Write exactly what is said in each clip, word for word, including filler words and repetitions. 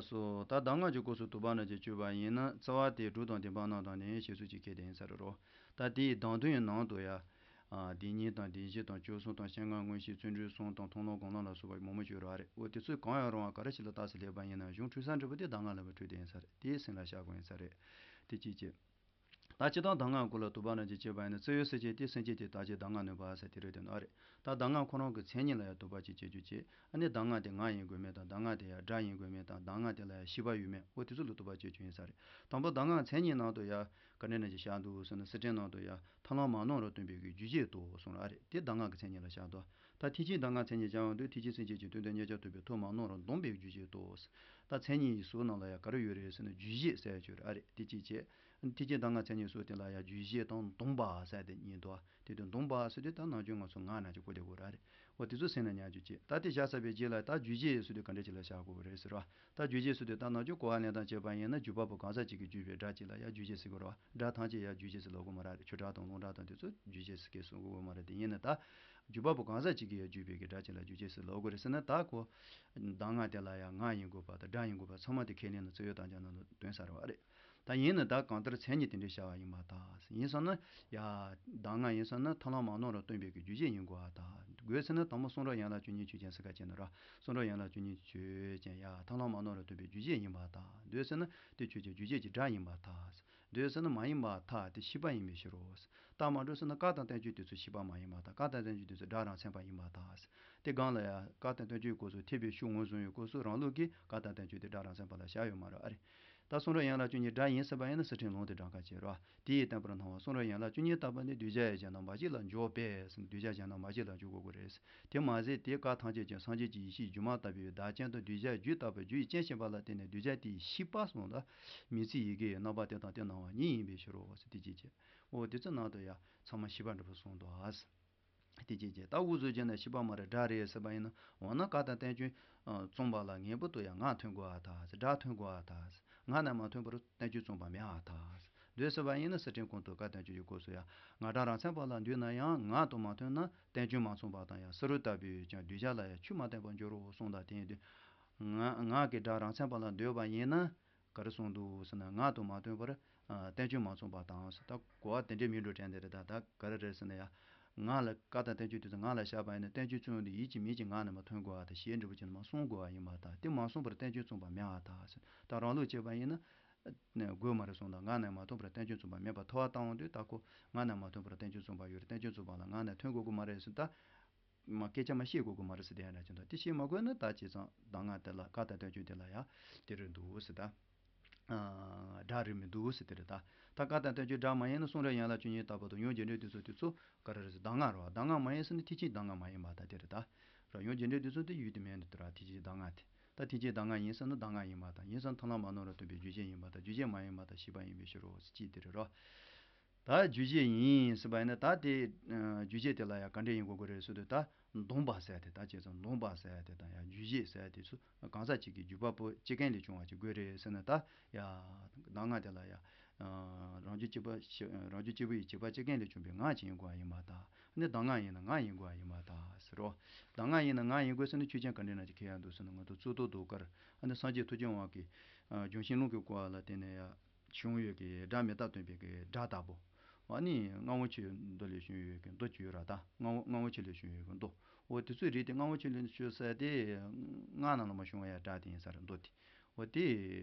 སོ། ད་གདམས་ངག་གི་སྐབས་སུ་དུ་བ་ན་ཅིག་བཅོས་པ་ཡིན་ན། རྩ་བ་དེ་སྒྲུབ་དང་བདེན་པ་རྣམས་དང་ནི་ཞེས་སོགས་ཀྱི་ཁྱད་དེ་ཡིན་ས་རེད་རོ། ད་དེའི་གདམས་དོན་ནང་དུ་ཡ། ཨ། བདེན་གཉིས་དང་བདེན་བཞི་དང་བཅུ་གསུམ་དང་སྤྱན་སྔ་མངོན་ཤེས་བརྩོན་འགྲུས་གསུམ་དང་མཐོང་ལམ་སྒོམ་ལམ་ལ་སོགས་པ་མང་པོ་ཡོད་རེད་བ། རེད། འོ་དེ་ཚོ་གང་ཡང་རུང་བ་ག་རེ་ཞིག་ལ་རྟགས་སུ་སླེབས་པ་ཡིན་ན་གཞུང་འཁྲུལ་ས་འདྲ་པོ་དེ་གདམས་ངག་ལ་བ་འཁྲུལ་དེ་ཡིན་ས་རེད། དེའི་སེམས་ལ་བཞག་དགོས་ཡིན་ས་རེད། དེ་གཅིག་བྱས། ད་སྤྱིར་བཏང་གདམས་ངག་སྐོར་ལ་དུ་བ་ན་ཅིག་བྱས་པ་ཡིན་ན། བཙིར་ཡོད་ཟེར་གྱི་དེ་སེམས་བསྐྱེད་དེ་དག་བྱེད་གདམས་ངག་ནོན་པ་ཟེར་དེ་རེད་དེ་ནོ། ཨ། རེད། ད་གདམས་ངག་ཁོ་རང་གི་མཚན་ཉིད་ལ་ཡང་དུ་བ་ཅིག་བྱེད་རྒྱུ་བྱེད། ཨ་ནི་གདམས་ངག་དེ་ངག་ཡིན་དགོས་མེད་དང་། གདམས་ངག་དེ་ཡང་སྒྲ་ཡིན་དགོས་མེད་དང་། གདམས་ངག་དེ་ལ་ཡང་ཤེས་པ་ཡོད་མེད། འོ་དེ་ཚོ་ལ་དུ་བ་བྱེད་རྒྱུ་ཡིན་ས་རེད། དང་པོ་གདམས་ངག་མཚན་ཉིད་ནང་དུ་ཡང་ག་འདྲ་ན་ཅིག་བཞག་འདུག་ཟེར་ན། གསེར་ཕྲེང་ནང་དུ་ཡང་ཐར་ལམ་མ་ནོར་བར་སྟོན་པའི་གི་རྒྱུད་བཞི་དོ་གསུངས་ར། ཨ། རེད། དེ་གདམས་ངག་གི་མཚན་ཉིད་ལ་བཞག་འདུག་ད་ཐེག་ཆེན་གདམས་ངག་མཚན་ཉིད་སྦྱང་བ་འདུག་ཐེག་ཆེན་སེམས་བསྐྱེད་ཀྱི་དོན་དུ་གཉེར་བྱ་ཐུབ་པའི་ཐབས་མ་ནོར་བར་འདོམས་པའི་རྒྱུད་བཞི་དོ། ད་མཚན་ཉིད་ཀྱི་ཟུར་ནང་ལ་ཡང་ག་རེ་ཡོད་རེད་ཟེར་ན། རྒྱུད་བཞི་ཟེར་ཡ་ཅིག་ཡོད་རེད། ཨ། རེད། དེ་གཅིག་བྱས། ཐེག་ཆེན་གདམས་ངག་མཚན་ཉིད་ཟུར་དེ་ལ་ཡང་རྒྱུད་བཞི་དང་སྡོམ་པ་ཟེར་དེ་གཉིས་འདུག་དེ་དུས་སྡོམ་པ་ཟེར་དུས་ད་ནམ་རྒྱུན་ང་ཚོ་ངག་ནང་ཅིག་གོ་བདེ་པོ་ར། རེད། འོ་དེ་ཚོ་སེམས་ནང་ཉར་རྒྱུ་བྱས། ད་དེ་བཞག་ཚར་བའི་རྗེས་ལ་ད་རྒྱུད་བཞི་ཟེར་དུས་ག་འདྲ་ཅིག་ལ་བཞག་དགོས་རེད་ཟེར་བ། ད་རྒྱུད་བཞི་ཟེར་དུས་ད་ནམ་རྒྱུན་གོ་བ་ལེན་སྟངས་བྱས་པ་ཡིན་ན། བརྒྱུད་པ་པོ་གང་ཟག་གཅིག་གིས་བརྒྱུད་པའི་སྒྲ་གཅིག་ལ་ཡང་རྒྱུད་བཞི་ཟེར་དགོས་རེད་བ། སྒྲ་ཐམས་ཅད་ཡང་རྒྱུད་བཞི་ཟེར་ལབ་དགོས་མ་རེད། ཆོས་སྒྲ་དང་ལུང་སྒྲ་དང་དེ་ཚོ་རྒྱུད་བཞི་ཟེར་གི་གསུང་དགོས་མ་རེད། དེ་ཡིན་ན་ད་བརྒྱུད་པ་པོ་གང་ཟག་གཅིག་གིས་ཡང་བརྒྱུད་པའི་གི་སྒྲ་གཅིག་ལ་རྒྱུད་བཞི་ཟེར་ལབ་དགོས་རེད་ཟེར་ན། ད་ཁོ་གདམས་ངག་དེ་ལ་ཡང་ངག་ཡིན་དགོས་པ་དང་སྒྲ་ཡིན་དགོས་པ་ཚང་མ་དེ་ཁས་ལེན་ནས་རྩིས་ཡོད་དང་སྦྱར་ན་ལ་དོན་ས་རེད་བ། རེད། ད་ཡིན་ན་ད་གང་ལྟར་མཚན་ཉིད་དེ་འདྲའི་བྱ་བ་ཡིན་པར་ཐལ། ཡིན་ས་ན་ཡ། གདམས་ངག་ཡིན་ས་ན་ཐར་ལམ་མ་ནོར་བར་སྟོན་པའི་གི་རྒྱུད་བཞི་ཡིན་དགོས་པར་ཐལ། དགོས་ཟེར་ན་དང་པོ་གསུང་རབ་ཡན་ལག་བཅུ་གཉིས་ཆོས་ཅན་ཟེར་ག་བྱས་ན་ར། གསུང་རབ་ཡན་ལག་བཅུ་གཉིས་ཆོས་ཅན་ཡ་ཐར་ལམ་མ་ནོར་བར་སྟོན་པའི་རྒྱུད་བཞི་ཡིན་པར་ཐལ། འདོད་ཟེར་ན་དེ་ཆོས་ཅན་རྒྱུད་བཞི་གི་སྒྲ་ཡིན་པར་ཐལ། འདོད་ཟེར་ན་མ་ཡིན་པར་ཐལ། དེ་ཤེས་པ་ཡིན་པའི་ཕྱིར་རོ། ད་མ་འགྲོ་ཟེར་ན་བཀའ་དང་བསྟན་བཅོས་དེ་ཚོ་ཤེས་པ་མ་ཡིན་པར་ཐལ། བཀའ་དང་བསྟན་བཅོས་དེ་ཚོ་སྒྲ་རང་མཚན་པ་ཡིན་པར་ཐལ། དེ་སྒང་ལ་ཡང་བཀའ་དང་བསྟན་བཅོས་སྐབས་སུ་ཐེག་པའི་ཤུགས་ངོས་བཟུང་བའི་སྐབས་སུ་རང་ལུགས་ཀྱིས་བཀའ་དང་བསྟན་བཅོས་དེ་སྒྲ་རང་མཚན་པ་ལ་བཞག་ཡོད་མ་རེད། ཨ། རེད། ད་གསུང་རབ་ཡན་ལག་བཅུ་གཉིས་སྒྲ་ཡིན་ཟེར་བ་ཡིན་ན་གསེར་ཕྲེང་ལུང་དེ་འདྲ་ག་བྱེད་རོགས། དེ་ཡི་བསྟན་པར་སྣང་བ་གསུང་རབ་ཡན་ལག་བཅུ་གཉིས་ལྟ་བུ་ནི་གདུལ་བྱ་ཡི་གཞན་དང་མ་གཅིག་ལ་འཇོག་པས་ཟེར། གདུལ་བྱ་གཞན་དང་མ་གཅིག་ལ་འཇོག་དགོས་ཀྱི་རེད། དེ་མ་ཟད་དེ་བཀའ་ཐམས་ཅད་ཀྱང་སངས་རྒྱས་ཀྱི་ཡེ་ཤེས་སྒྱུ་མ་ལྟ་བུའི་བདག་རྐྱེན་དང་གདུལ་བྱ་རྒྱུད་ལྟ་བུ་རྒྱུད་ཀྱི་རྐྱེན་བྱེད་པ་ལ་བརྟེན་ནས་གདུལ་བྱ་དེའི་ཤེས་པ་གསུངས་ལ། མིང་ཚིག་ཡི་གེ་ཡི་རྣམ་པ་དེ་དང་དེ་སྣང་བ་ཉིད་ཡིན་པའི་ཕྱིར་རོ་ཟེར། དེ་གཅིག་བྱས། འོ་དེ་ཚོ་ནང་དུ་ཡང་ཚང་མ་ཤེས་པ་འདྲ་པོ་གསུངས་འདུག་ཨ། དེ་གཅིག་བྱས། ད་འུ་ཚོ་བྱས་ན་ཤེས་པ་མ་རེད་སྒྲ་རེད་ཟེར་བ་ཡིན་ན། འོ་ན་བཀའ་དང་བསྟན་བཅོས་རྩོམ་པ་ལ་ངེས་པར་དུ་ཡང་ངག་ཐོན་དགོས་པར་ཐལ། སྒྲ་ཐོན་དགོས་པར་ཐལ། ངག་ནས་མ་ཐོན་པར་བསྟན་བཅོས་རྩོམ་པ་མེད་པར་ཐལ། འདོད་ཟེར་བ་ཡིན་ན་གསེར་ཕྲེང་གོང་དུ་བཀའ་བསྟན་བཅོས་ཀྱི་སྐབས་སུ་ཡང་ངག་སྒྲ་རང་མཚན་པ་ལ་འདུས་ན་ཡང་ངག་ཏུ་མ་ཐོན་ན་བསྟན་བཅོས་མ་རྩོམ་པ་དང་། ཡང་བསེ་རུ་ལྟ་བུས་ཀྱང་གདུལ་བྱ་ལ་ཡང་ཆོས་མ་བསྟན་པར་འགྱུར་རོ་གསུངས་དང་། དེ་ཡིན་དུས་ངག་ངག་གི་སྒྲ་རང་མཚན་པ་ལ་འདོད་པ་ཡིན་ན། ག་རེ་གསུངས་འདུག་ཟེར་ན། ངག་ཏུ་མ་ཐོན་པར་ཨ་བསྟན་བཅོས་མ་རྩོམ་པ་དང་ཟེར། ད་གོ་བ་དེ་འདྲའི་མི་འགྲོ་དྲན་དེ་རེད། ད་ད་ག་རེ་རེད་ཟེར་ན་ཡ། ངག་ལ་བཀའ་དང་བསྟན་བཅོས་དེ་ཚོ་ངག་ལ་བཞག་པ་ཡིན་ན་བསྟན་བཅོས་རྩོམ་དུས་ཡིད་ཀྱི་མིག་གིས་ངག་ནས་མ་ཐོན་དགོས་པ་དང་ཞེས་འབྲི་བ་ཅན་མ་གསུང་དགོས་པ་ཡིན་པར་ཐལ། དེ་མ་གསུངས་པར་བསྟན་བཅོས་རྩོམ་པ་མེད་པར་ཐལ་ཟེར། ད་རང་ལུགས་བྱས་པ་ཡིན་ན་དགོས་མ་རེད་གསུངས་དང་། ངག་ནས་མ་ཐོན་པར་བསྟན་བཅོས་རྩོམ་པ་མེད་པར་ཐལ་བ་བཏང་འོང་དུས། ད་ཁོ་ངག་ནས་མ་ཐོན་པར་བསྟན་བཅོས་རྩོམ་པ་ཡོད་རེད། བསྟན་བཅོས་རྩོམ་པ་ལ་ངག་ནས་ཐོན་དགོས་ཀྱི་མ་རེད་ཟེར། ད། མ་སྐད་ཆ་མ་བཤད་དགོས་ཀྱི་མ་རེད་ཟེར། དེ་ཡང་འདྲ་ཅན་དང་དེ་བཤད་མ་དགོས་ན་ད་བྱས་ཙང་གདམས་ངག་དེ་ལ་བཀའ་དང་བསྟན་བཅོས་དེ་ལ་ཡང་དེ་རེད་འདུག་ཟེར། ད་ཨ་སྒྲ་རེད་མི་འདུག་ཟེར། དེ་རེད། ད་ད་བཀའ་དང་བསྟན་བཅོས་སྒྲ་མ་ཡིན་ན་གསུང་རབ་ཡན་ལག་བཅུ་གཉིས་ལྟ་བུ་དང་ཡང་རྒྱས་འགྲེལ་དེ་ཚོ་དེ་ཚོ་ག་རེ་རེད་ཟེར། གདམས་ངག་རེད་བ། གདམས་ངག་མ་ཡིན་ཟེར་ན་ཐེག་ཆེན་གདམས་ངག་མ་ཡིན་པ་ད་དེ་རེད། ད་ར་ཡང་རྒྱས་འགྲེལ་དེ་ཚོ་དེ་ཡུལ་དུ་མེད་འདུག་ད་ར་ཐེག་ཆེན་གདམས་ངག་དེ། ད་ཐེག་ཆེན་གདམས་ངག་ཡིན་ཟེར་ན་གདམས་ངག་ཡིན་པར་ཐལ། ཡིན་ཟེར་ན་ཐར་ལམ་མ་ནོར་བར་སྟོན་པའི་རྒྱུད་བཞི་ཡིན་པར་ཐལ། རྒྱུད་བཞི་མ་ཡིན་པར་ཐལ། ཤེས་པ་ཡིན་པའི་ཕྱིར་རོ་ཟེར། གཅིག་དེ་རེད་རོ། ད་རྒྱུད་བཞི་ཡིན་ཟེར་བ་ཡིན་ན། ད་དེ་ཨ་རྒྱུད་བཞི་དེ་ལ་ཡང་ག་འདྲ་ཡིན་དགོས་ཀྱི་རེད་ཟེར་དུས། ད་སྡོམ་པ་ཟེར་དེ། ད་བྱས་ཙང་སྡོམ་པ་ཟེར་དེ་དང་ཡང་རྒྱུད་བཞི་ཟེར་དེ་ཚོ་གང་ཟག་གཅིག་གི་བརྒྱུད་པ་པོ་སྤྱི་རྐྱེན་ལས་བྱུང་བ་ཅིག་དགོས་རེད་ཟེར་ན། ད་ཡང་གདམས་ངག་དེ་ལ་ཡང་ཨ་རང་རྒྱུད་གཅིག་པ་ཞི་རང་རྒྱུད་གཅིག་པུ་ཡི་བྱེད་པ་སྤྱི་རྐྱེན་ལས་བྱུང་བའི་ངག་ཅིག་ཡིན་དགོས་པ་ཡིན་པར་ཐལ། ཨ་ནི་གདམས་ངག་ཡིན་ན་ངག་ཡིན་དགོས་པ་ཡིན་པར་ཐལ་ཟེར་རོ། གདམས་ངག་ཡིན་ན་ངག་ཡིན་དགོས་ཟེར་ན་ཆོས་ཅན་ག་འདྲ་ན་ཅིག་ཁེལ་ཡ་འདུག་ཟེར་ན། ང་ཚོ་གཙུག་ཏོར་རྡོ་དཀར། ཨ་ནི་སངས་རྒྱས་ཐུགས་རྗེ་དབང་གིས་ཨ་ལྗོན་ཤིང་རླུང་གི་སྐོར་ལ་བརྟེན་ནས་ཡང་བྱུང་ཡོད་ཀྱི་སྒྲ་མི་རྟག་སྟོན་པའི་གི་སྒྲ་ལྟ་བུ། ཨ་ནི་རྔ་བོ་ཆེའི་མདོ་ལས་བྱུང་ཡོད་ཀྱི་མདོ་ཅིག་ཡོད་ར། ད་རྔ་བོ་རྔ་བོ་ཆེ་ལས་བྱུང་ཡོད་ཀྱི་མདོ། འོ་དེ་ཚོའི་རིགས་དེ་རྔ་བོ་ཆེ་ལས་བྱུང་ས་དེ་སྔགས་ནང་ལ་མ་བྱུང་བ་ཡ་སྒྲ་དེ་ཡིན་ས་རེད། མདོ་དེ། འོ་དེ་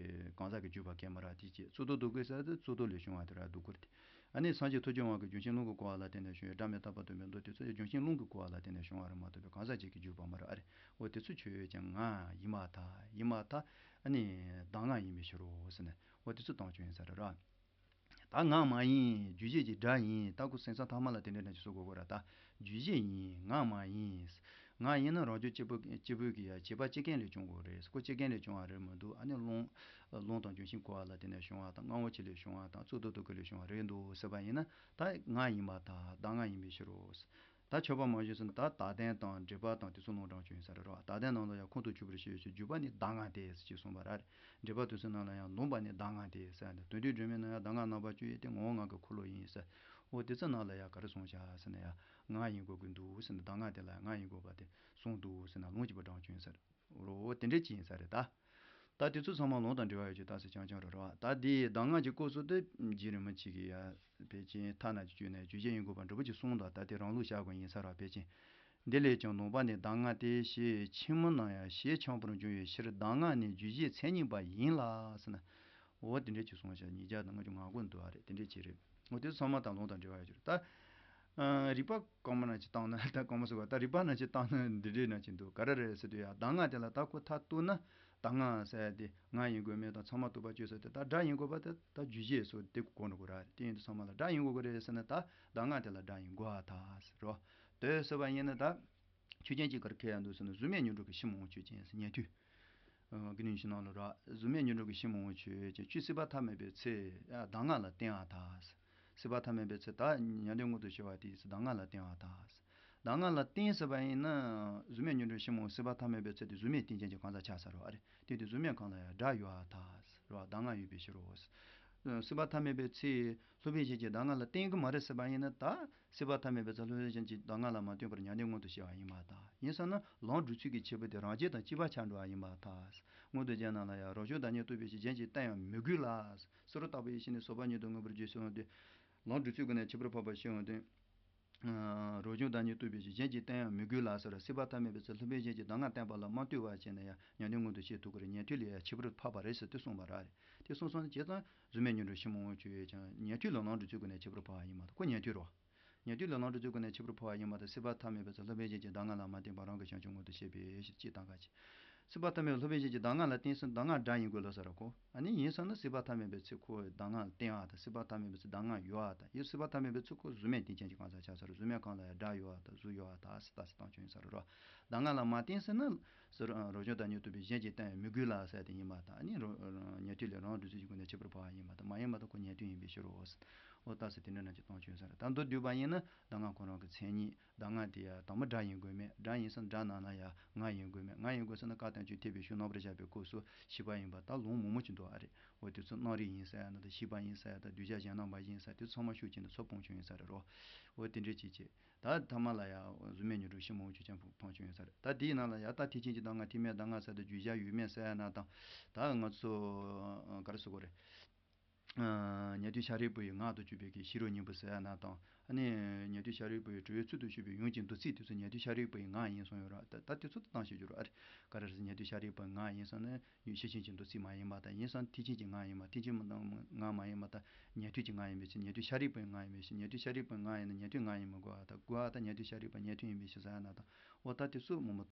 གང་ཟག་གི་བརྒྱུད་པ་གན་མ་ར་དེ་བྱས། གཙུག་ཏོར་རྡོ་དཀར་ཟེར་དེ་གཙུག་ཏོར་ལས་བྱུང་བ་དེ་ར། རྡོ་དཀར་དེ། ཨ་ནི་སངས་རྒྱས་ཐུགས་རྗེ་དབང་གིས་ལྗོན་ཤིང་རླུང་གི་སྐོར་བ་ལ་བརྟེན་ནས་བྱུང་བའི་སྒྲ་མི་རྟག་པ་སྟོན་པའི་མདོ་དེ་ཚོ་ཡང་ལྗོན་ཤིང་རླུང་གི་སྐོར་བ་ལ་བརྟེན་ནས་བྱུང་བ་རེད་མ་གཏོགས་པའི་གང་ཟག་གཅིག་གི་བརྒྱུད་པ་མ་རེད། ཨ་རེད། འོ་དེ་ཚོ་ཆོས་ཅན་ངག་ཡིན་པར་ཐལ། ཡིན་པར་ཐལ། ཨ་ནི་གདམས་ངག་ཡིན་པའི་ཕྱིར་རོ་ཟེར་ནས། འོ་དེ་ཚོ་སྟོན་རྒྱུ་ཡིན་ས་རེད་ར། ད་ངག་མ་ཡིན། རྒྱུད་བཞི་གི་སྒྲ་ཡིན། ད་ཁོ་སེམས་ཙམ་ཐ་མ་ལ་དེ་འདྲ་འདྲ་ཅིག་གསུང་དགོས་ཀྱི་རེད། ད་རྒྱུད་བཞི་ཡིན། ངག་མ་ཡིན། ངག་ཡིན་ན་རང་རྒྱུད་གཅིག་པུ་གཅིག་པུ་གི་ཡ་བྱེད་པ་སྤྱི་རྐྱེན་ལས་བྱུང་དགོས་རེད། ཁོ་སྤྱི་རྐྱེན་ལས་བྱུང་བ་རེད་མི་འདུག་ཨ་ནི་རླུང་རླུང་དང་ལྗོན་ཤིང་སྐོར་བ་ལ་བརྟེན་ནས་བྱུང་བ་དང་། རྔ་བོ་ཆེ་ལས་བྱུང་བ་དང་། གཙུག་ཏོར་རྡོ་དཀར་ལས་བྱུང་བ་རེད་འདུག་ཟེར་བ་ཡིན་ན། ད་ངག་ཡིན་པར་ཐལ། གདམས་ངག་ཡིན་པའི་ཕྱིར་རོ། ད་ཆོས་པ་མང་ཤོས་ཟེར་ན་ད་དག་ལྡན་དང་འགྲེལ་པ་དང་དེ་ཚོ་ལུང་དྲངས་བྱུང་ཡིན་ས་རེད་རོ། དག་ལྡན་ནང་ལ་ཡང་ཁོང་དུ་ཆུད་པར་བྱ་ཞེས་བརྒྱུད་པ་ནི་གདམས་ངག་སྟེ་ཟེར་ཅེས་གསུངས་པ་རེད། འགྲེལ་པ་དེ་ཚོའི་ནང་ལ་ཡང་ལུང་པ་ནི་གདམས་ངག་སྟེ་ཟེར་ནས། དོན་བསྡུས་སྒྲོན་མེའི་ནང་ཡང་གདམས་ངག་རྣམ་པ་བཅུ་ཡོད་དེ། ངོ་བོ་ངག་གི་འཁོར་ལོ་ཡིན་ཟེར། འོ་དེ་ཚོའི་ནང་ལ་ཡང་ག་རེ་གསུངས་བཞག་ཟེར་ན། ཡང་ངག་ཡིན་དགོས་ཀྱི་འདུག་ཟེར་ནས། གདམས་ངག་དེ་ལ་ཡང་ངག་ཡིན་དགོས་པ་དེ་གསུངས་འདུག་ཟེར་ནས་ལུང་གཅིག་པ་དྲངས་བྱུང་ཡིན་ས་རེད། རོ། འོ་དེ་འདྲ་ཅིག་ཡིན་ས་རེད་ད། ད་དེ་ཚོ་ཚང་མ་ལུང་དང་འབྲེལ་བ་ཡོད་ཀྱི་རྟགས་གསལ་རྐྱང་རྐྱང་རེད་ར། ད་དེའི་གདམས་ངག་གི་སྐབས་སུ་དེ་རྗེ་རིན་པོ་ཆེ་གིས་ཡ་ཕལ་ཆེར་ཐ་ན་གྱི་བཅོས་ནས་བརྗོད་བྱའི་ཡིན་དགོས་པ་འདྲ་པོ་ཅིག་གསུངས་འདུག་ད་དེ་རང་ལུགས་བཞག་དགོས་ཡིན་ས་ར། ཕལ་ཆེར་འདི་ལས་ཀྱང་ནང་པ་ནས་གདམས་ངག་སྟེ་ཞེས་ཕྱི་མི་རྣམས་ཡང་ཞེ་འཆམ་པར་འབྱུང་བའི་ཕྱིར་གདམས་ངག་ནི་བརྗོད་བྱའི་མཚན་ཉིད་པ་ཡིན་ལ་ཟེར་ན། འོ་དེ་འདྲས་ཅིག་གསུངས་ཤག་ཉིས་བརྒྱ་དང་ལྔ་བཅུ་ང་དགུ་འདུག་ཨ་རེད། དེ་འདྲས་ཅིག་རེད། འོ་དེ་ཚང་མ་དང་ལུང་དང་འབྲེལ་བ་ཡོད་ཀྱི་རེད་ད། ཨ། རིགས་པ་གོང་མ་ནང་ཅིག་བཏང་ན། ད་གོང་མ་ཟེར་བ་ད་རིགས་པ་ནང་ཅིག་བཏང་ན་འདི་འདྲས་ནང་ཅིག་འདུག་ག་རེ་རེད་ཟེར་དུས་ཡ། གདམས་ངག་དེ་ལ་ད་ཁོ་མཐར་གཏུགས་ན། གདམས་ངག་ཟེར་ཡ་དེ་ངག་ཡིན་དགོས་མེད་དང་ཚང་མ་རྟོགས་པ་སྤྱོད་ས་དེ་ད་སྒྲ་ཡིན་དགོས་པ་དེ་ད་རྗོད་བྱེད་སོགས་དེ་གོ་འགྲོ་གི་རེད། དེ་ཡིན་དུས་ཚང་མ་ལ་སྒྲ་ཡིན་དགོས་གི་རེད་ཟེར་ན། ད་གདམས་ངག་དེ་ལ་སྒྲ་ཡིན་དགོས་པ་ད་ཟེར་རོ། དེ་ཟེར་བ་ཡིན་ན་ད། ཆོས་ཅན་གྱི་གར་ཁེ་ཡང་འདུག་ཟེར་ན། གཟུགས་མེད་སྙོམས་འཇུག་གི་ཕྱི་མ་འོང་ཆོས་ཅན་ཟེར། ཉན་ཐོས། ཨ། དགེ་འདུན་ཕྱི་ནང་ལ་ར། གཟུགས་མེད་སྙོམས་འཇུག་གི་ཕྱི་མ་འོང་ཆོས་ཅན། ཆོས་སྲིད་པ་ཐ་མལ་པའི་ཚེ་གདམས་ངག་ལ་བརྟེན་པ་དང་། སྲིད་པ་ཐ་མལ་པའི་ཚེ་ད་ཉན་ཐོས་མངོན་དུ་བྱེད་པ་དེ་གདམས་ངག་ལ་བརྟེན་པ་དང་། གདམས་ངག་ལ་བརྟེན་ཟེར་བ་ཡིན་ན། གཟུགས་མེད་སྙོམས་འཇུག་ཕྱི་མ་འོང་སྲིད་པ་ཐ་མལ་པའི་ཚེ་དེ་གཟུགས་མེད་རྟེན་ཅན་གྱི་གང་ཟག་ཆགས་ས་རེད་བ། ཨ་རེ། དེ་དུས་གཟུགས་མེད་གང་ལ་ཡང་སྒྲ་ཡོད་པ་དང་རེད་བ། གདམས་ངག་ཡོད་པའི་ཕྱིར་རོ། སྲིད་པ་ཐ་མལ་པའི་ཚེ་སློབ་དཔོན་གཞན་གྱིས་གདམས་ངག་ལ་བརྟེན་གི་མ་རེད་ཟེར་བ་ཡིན་ན། ད་སྲིད་པ་ཐ་མལ་པའི་ཚེ་སློབ་དཔོན་གཞན་གྱིས་གདམས་ངག་ལ་མ་བརྟེན་པར་ཉན་ཐོས་མངོན་དུ་བྱེད་པ་ཡིན་པ་དང་། ཡིན་ཙང་ན་ལམ་བསྒྲུབ་ཚུལ་གྱི་ཁྱད་པར་དེ་རང་རྒྱལ་དང་གཅིག་པ་ཆགས་འགྲོ་བ་ཡིན་པ་དང་། མངོན་རྟོགས་རྒྱན་ནང་ལ་ཡང་། རང་བྱུང་བདག་ཉིད་རྟོགས་པའི་ཕྱིར། གཞན་གྱིས་བསྟན་ཡང་མི་དགོས་ལ། སུ་རུ་བཏགས་པ་ཡི་ཤེས་ནས་སོགས་པ་ཉིད་དུ་མངོན་པར་བརྗོད་ཟེར་བ་དེ། ལམ་བསྒྲུབ་ཚུལ་སྒོ་ནས་ཁྱད་པར་འཕགས་པ་ཞེས་པ་དེ། རང་བྱུང་བདག་ཉིད་རྟོགས་པའི་ཕྱིར། གཞན་གྱིས་བསྟན་ཡང་མི་དགོས་ལ་ཟེར། སྲིད་པ་ཐ་མལ་པའི་ཚེ་སློབ་དཔོན་གཞན་གྱིས་གདམས་ངག་བསྟན་པ་ལ་མ་ལྟོས་པ་བྱས་ན་ཡང་ཉན་ཐོས་མངོན་དུ་བྱེད་ཐུབ་ཀྱི་རེད། ཉན་ཐོས་ལས་ཡང་ཁྱད་པར་འཕགས་པ་རེད་ཟེར་དུ་གསུངས་པ་རེད། དེ་གསུངས་སོང་ན་བྱས་ཙང་གཟུགས་མེད་སྙོམས་འཇུག་ཕྱི་མ་འོང་ཆོས་ཅན། ཉན་ཐོས་ལ་ལམ་བསྒྲུབ་ཚུལ་སྒོ་ནས་ཁྱད་པར་འཕགས་པ་ཡིན་པ་དང་། ཁོ་ཉན་ཐོས་རེད་བ། ཉན་ཐོས་ལ་ལམ་བསྒྲུབ་ཚུལ་སྒོ་ནས་ཁྱད་པར་འཕགས་པ་ཡིན་པ་དང་། སྲིད་པ་ཐ་མལ་པའི་ཚེ་སློབ་དཔོན་གཞན་གྱིས་གདམས་ངག་ལ་མ་བརྟེན་པར་རང་གི་བྱང་ཆུབ་མངོན་དུ་བྱེད་པའི་ཕྱིར། ཅེས་གདམས་ངག་ཅེས། སྲིད་པ་ཐ་མལ་པའི་སློབ་དཔོན་གཞན་གྱིས་གདམས་ངག་ལ་བརྟེན་ཟེར་ན་གདམས་ངག་སྒྲ་ཡིན་དགོས་ལ་ཟེར་ར་ཁོ། ཨ་ནི་ཡིན་ཙང་ན་སྲིད་པ་ཐ་མལ་པའི་ཚེ་ཁོ་གདམས་ངག་ལ་བརྟེན་པ་དང་། སྲིད་པ་ཐ་མལ་པའི་ཚེ་གདམས་ངག་ཡོད་པ་དང་། ཡོད། སྲིད་པ་ཐ་མལ་པའི་ཚེ་ཁོ་གཟུགས་མེད་རྟེན་ཅན་གྱི་གང་ཟག་ཆགས་ས་རེད། གཟུགས་མེད་གང་ལ་ཡང་སྒྲ་ཡོད་པ་དང་། གཟུགས་ཡོད་པ་དང་ཟེར་ལྟ་ཟེར་བཏང་ཆོག་ཡིན་ས་རེད་རོ། གདམས་ངག་ལ་མ་བརྟེན་ཟེར་ན། ཟེར། རང་བྱུང་བདག་ཉིད་རྟོགས་པའི་གཞན་གྱིས་བསྟན་ཡང་མི་དགོས་ལ་ཟེར་དེ་ཡིན་པ་དང་། ཨ་ནི་རང་ཉན་ཐོས་ལས་ལམ་བསྒྲུབ་ཚུལ་གྱི་སྒོ་ནས་ཁྱད་པར་འཕགས་པ་ཡིན་པ་དང་། མ་ཡིན་པ་དང་། ཁོ་ཉན་ཐོས་ཡིན་པའི་ཕྱིར་རོ། འོ་ད་ཟེར་དེ་འདྲ་རྣམས་ཀྱིས་བཏང་ཆོག་ཡིན་ས་རེད། ད་མདོར་བསྡུས་པ་ཡིན་ན་གདམས་ངག་ཁོ་རང་གི་མཚན་ཉིད། གདམས་ངག་དེ་ཡང་དང་པོ་སྒྲ་ཡིན་དགོས་མེད། སྒྲ་ཡིན་ཙང་སྒྲ་ནང་ན་ཡང་ངག་ཡིན་དགོས་མེད། ངག་ཡིན་དགོས་ཟེར་ན་བཀའ་བསྟན་བཅོས་ཐེག་པའི་གཞུང་རྣམ་པར་བཞག་པའི་སྐབས་སུ་ཤེས་པ་ཡིན་པ་ད་ལུང་མང་པོ་ཅིག་འདུག་ཨ་རེད། འོ་དེ་ཚོ་རྣམ་རིག་ཡིན་ས་ཡང་ན་དང་། ཤེས་པ་ཡིན་ས་ཡང་དང་། གདུལ་བྱ་གཞན་རྣམ་པ་ཡིན་ས། དེ་ཚོ་ཚང་མ་ཤུགས་ཆེན་དུ་ཚུར་སྤང་ཆོག་ཡིན་ས་རེད་རོ། འོ་དེ་འདྲས་ཅིག་བྱས། ད་ཐ་མ་ལ་ཡང་གཟུགས་མེད་སྙོམས་འཇུག་ཕྱི་མ་འོང་ཆོས་ཅན་སྤང་ཆོག་ཡིན་ས་རེད། ད་དེའི་ནང་ལ་ཡང་ད་ཐེག་ཆེན་གྱི་གདམས་ངག་ཐེག་དམན་གདམས་ངག་ཟེར་དུས་བརྗོད་བྱ་ཡོད་མེད་ཟེར་ཡ་ན་དང་། ད་ང་ཚོ་ག་རེ་ཟེར་དགོས་རེད། ཉན་ཐོས་ཤཱ་རིའི་བུ་ཡི་ངག་ཏུ་གྱུར་པའི་གི་ཤེས་རབ་སྙིང་པོ་ཟེར་ཡ་ན་དང་། ཨ་ནི་ཉན་ཐོས་ཤཱ་རིའི་བུ་ཡི་དྲི་བའི་ཚུལ་དུ་ཞུགས་པའི་ཡུམ་གྱི་མདོ་ཚིག་དེ་ཚོ་ཉན་ཐོས་ཤཱ་རིའི་བུ་ཡི་ངག་ཡིན་གསུངས་ཡོད་ར། ད་ད་དེ་ཚོ་ད་བཏང་ཤེས་རྒྱུ་ར། ཨ་རེ། ག་རེ་རེད་ཟེར། ཉན་ཐོས་ཤཱ་རིའི་བུ་ཡི་ངག་ཡིན་གསུངས་ན། ཤེར་ཕྱིན་གྱི་མདོ་ཚིག་མ་ཡིན་པ་དང་། ཡིན་ཙང་ཐེག་ཆེན་གྱི་ངག་ཡིན་པ། ཐེག་ཆེན་གྱི་ངག་མ་ཡིན་པ་དང་། ཉན་ཐོས་ཀྱི་ངག་ཡིན་པའི་ཕྱིར། ཉན་ཐོས་ཤཱ་རིའི་བུའི་ངག་ཡིན་པའི་ཕྱིར། ཉན་ཐོས་ཤཱ་རིའི་བུའི་ངག་ཡིན་ན་ཉན་ཐོས་ངག་ཡིན་མི་དགོས་པ་དང་། དགོས་པ་དང་། ཉན་ཐོས་ཤཱ་རིའི་བུ་ཉན་ཐོས་ཡིན་པའི་ཕྱིར་ཟེར་ཡ་ན་དང་། འོ་ད་དེ་ཚོ་མང་པོ།